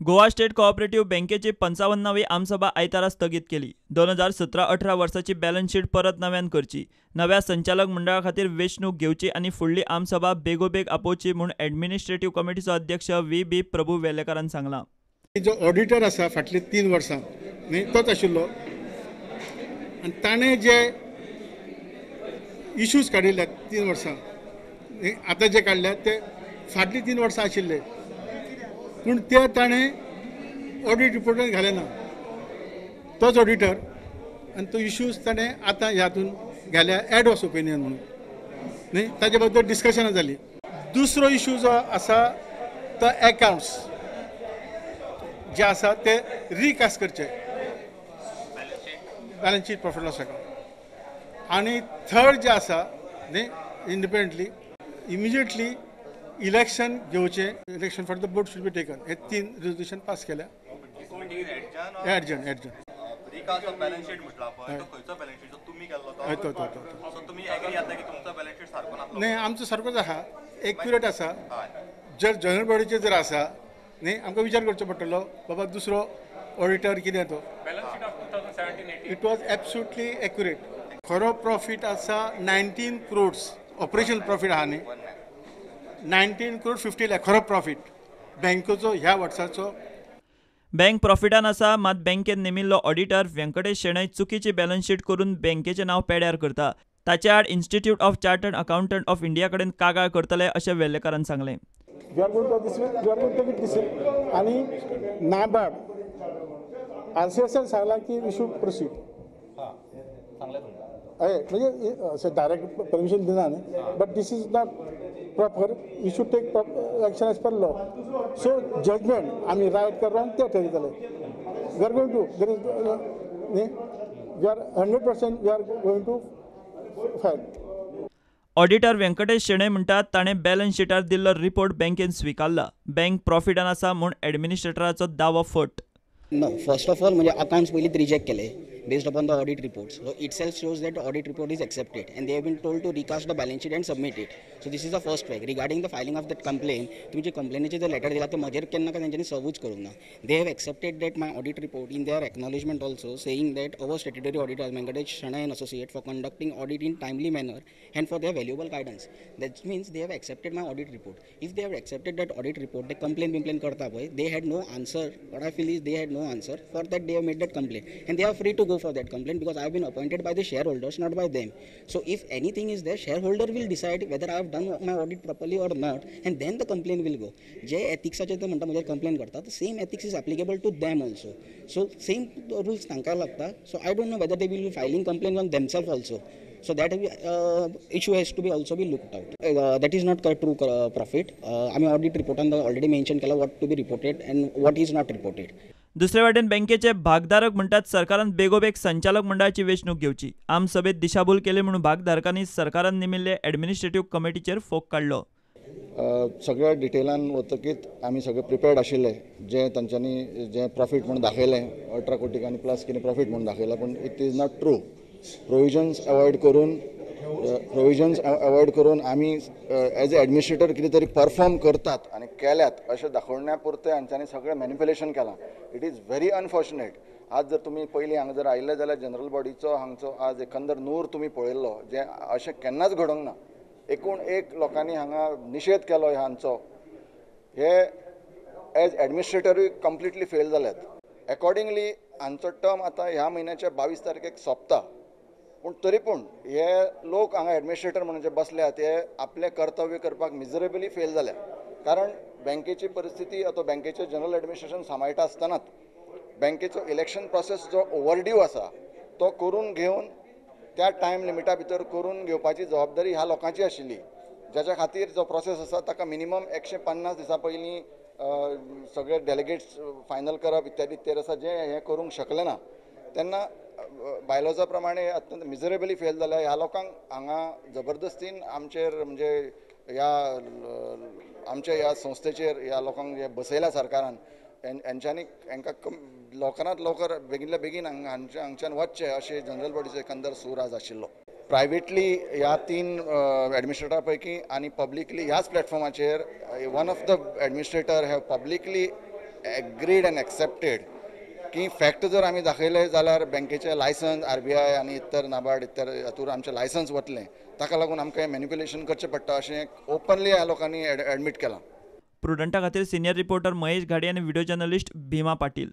Goa state cooperative बँकेची 55वी आमसभा आयतारा स्थगीत केली. 2017-18 वर्साची बॅलन्स शीट परत नव्यान करची, नव्या संचालक मंडळा खातीर वेंचणूक घेवची आनी फुडली आमसभा बेगोबेग आपोवची म्हूण ॲडमिनिस्ट्रेटिव्ह कमिटीचो अध्यक्ष व्ही बी प्रभू वेलेकारान सांगलां. जो ऑडिटर आसा फाटली 3 वर्सां न्ही तोच आशिल्लो आनी ताणें जे इश्यूज काडिल्ले 3 वर्सां आतां जे काडल्यात ते फाटलीं 3 वर्सां आशिल्ले, पूण ते ताणें ऑडिट रिपोर्टान घाले ना. तोच ऑडिटर आनी तो इश्यूज ताणें आतां ह्यातून घाल्या एडवर्स ओपिनियन म्हणून न्ही, ताजे बद्दल डिस्कशनां जालीं. दुसरो इश्यू जो आसा तो एकावंट्स जे आसा ते रिकास्ट करचे, balance sheet profit loss account. आनी थर्ड जे आसा न्ही इंडिपेंडंटली इमिजिएटली इलेक्शन घेवचें, election for the board should be taken. हे 3 रेजोल्युशन पास केल्या. एडजन न्ही आमचो सारकोच आहा, एक्युरेट आसा. जर जनरल बॉडीचेर जर आसा न्ही आमकां विचार करचो पडटलो बाबा दुसरो ऑडिटर कितें तो. It was absolutely accurate. खरो प्रॉफीट आसा 19 क्रोड्स ऑपरेशन प्रॉफीट आहा न्ही, 19 करोड 50 लाख खरो प्रॉफीट बँकेचो ह्या वर्साचो. बँक प्रॉफिटान आसा, मात बँकेन नेमिल्लो ऑडिटर व्यंकटेश शेणै चुकीची बॅलन्स शीट करून बँकेचें नांव पेड्यार करता. ताचे आड institute of chartered accountant of India कडेन कागाळ करतले अशें वेल्लेकारान सांगलें. आनी नाबार्ड आरसीएसान सांगलां की we should proceed. हय, म्हणजे अशें डायरेक्ट परमिशन दिना न्ही, but this is not proper, you should take action as per law. So judgment आमी रायट कर रॉंग ते ठरयतले. We are going to there is न्ही we are 100% we are going to file. Auditor Venkatesh Shenoy म्हणटात ताणें balance शीटार दिल्लो report बँकेन स्विकारला. Bank प्रॉफिटान आसा म्हूण ॲडमिनिस्ट्रेटराचो दावो फट. नो, फर्स्ट ऑफ ऑल म्हणजे अकाउंट्स पयलींच रिजेक्ट केले based upon the audit reports. So itself shows that the audit report is accepted and they have been told to recast the balance sheet and submit it. So this is the first fact. Regarding the filing of that complaint, तुमचे कंप्लेनीचे जे letter दिला ते म्हजेर केन्ना काय तेंच्यांनी सर्वूच करूंक ना. They have accepted that my audit report in their acknowledgement also saying that our statutory auditor Venkatesh Shenoy and associate for conducting audit in timely manner and for their valuable guidance. That means they have accepted my audit report. If they have accepted that audit report, ते complain बिम्प्लेन करता पळय, they had no answer. What I feel is they had no answer for that they have made that complaint and they are free to go for that complaint because I have been appointed by the shareholders, not by them. So if anything is there, shareholder will decide whether I have done my audit properly or not, and then the complaint will go. जे ethicsाचे ते म्हणटा म्हजेर complaint करता, the same ethics is applicable to them also. So same rules तांकां लागता. So I don't know whether they will be filing complaint on themselves also. So that issue has to be also be looked out. That is not true profit. आमी audit reportan already mention केला what to be reported and what is not reported. दुसरे वाटेन बँकेचे भागधारक म्हणटात सरकारान बेगोबेग संचालक मंडळाची वेंचणूक घेवची. आमसभेत दिशाभूल केली म्हणून भागधारकांनी सरकारान नेमिल्ले ॲडमिनिस्ट्रेटिव्ह कमिटीचेर फोग काडलो. सगळ्या डिटेलान वतकीच आमी सगळे प्रिपेर्ड आशिल्ले. जे तांच्यांनी जे प्रॉफीट म्हणून दाखयलें 18 कोटी आनी प्लस कितें प्रॉफीट म्हणून दाखयलां, पूण it is not true. Provisions avoid करून आमी एज ए एडमिनिस्ट्रेटर कितें तरी परफॉर्म करतात आनी केल्यात अशें दाखोवण्या पुरतें हांच्यांनी सगळें मॅनिप्युलेशन केलां. It is very unfortunate. आज जर तुमी पयलीं हांगा जर आयिल्ले जाल्यार जनरल बॉडीचो हांगचो आज एकंदर नूर तुमी पळयल्लो, जें अशें केन्नाच घडोवंक ना. एकूण एक लोकांनी हांगा निशेध केलो हांचो. हे एज एडमिनिस्ट्रेटरूय कंप्लिटली फेल जाल्यात. एकॉर्डिंगली हांचो टर्म आतां ह्या म्हयन्याच्या 22 तारखेक सोंपता, पूण तरी पूण हे लोक हांगा एडमिनिस्ट्रेटर म्हणून जे बसल्यात ते आपलें कर्तव्य करपाक मिजरेबली फेल जाल्या. कारण बँकेची परिस्थिती अथवा बँकेचें जनरल एडमिनिस्ट्रेशन सांबाळटा आसतनाच बँकेचो इलेक्शन प्रोसेस जो ओवरड्यू आसा तो करून घेवन त्या टायम लिमिटा भितर करून घेवपाची जबाबदारी ह्या लोकांची आशिल्ली, ज्याच्या खातीर जो प्रोसेस आसा ताका मिनिमम 150 दिसां पयलीं सगळे डेलिगेट्स फायनल करप इत्यादी इत्यादी आसा, जें हें करूंक शकलें ना. तेन्ना बायलॉजा प्रमाणे अत्यंत मिजरेबली फेल जाल्या. ह्या लोकांक हांगा जबरदस्तीन आमचेर म्हणजे ह्या आमच्या ह्या संस्थेचेर ह्या लोकांक जे बसयल्या सरकारान, हेंच्यांनी हांकां लवकरांत लवकर बेगीनल्या बेगीन हांगच्यान वचचें अशें जनरल बॉडीचो एकंदर सूर आज आशिल्लो. प्रायवेटली ह्या 3 एडमिनिस्ट्रेटरा पैकी आनी पब्लिकली ह्याच प्लॅटफॉर्माचेर one of the administrator have publicly agreed and accepted की फॅक्ट जर आमी दाखयले जाल्यार बँकेचें लायसन्स आरबीआय आनी इतर नाबार्ड इतर हातूर आमचें लायसन्स वतलें, ताका लागून आमकां हें मॅनिप्युलेशन करचें पडटा अशें ओपनली ह्या लोकांनी एडमीट केलां. प्रुडंटा खातीर सिनियर रिपोर्टर महेश घाडी आनी व्हिडिओ जर्नलिस्ट भीमा पाटील.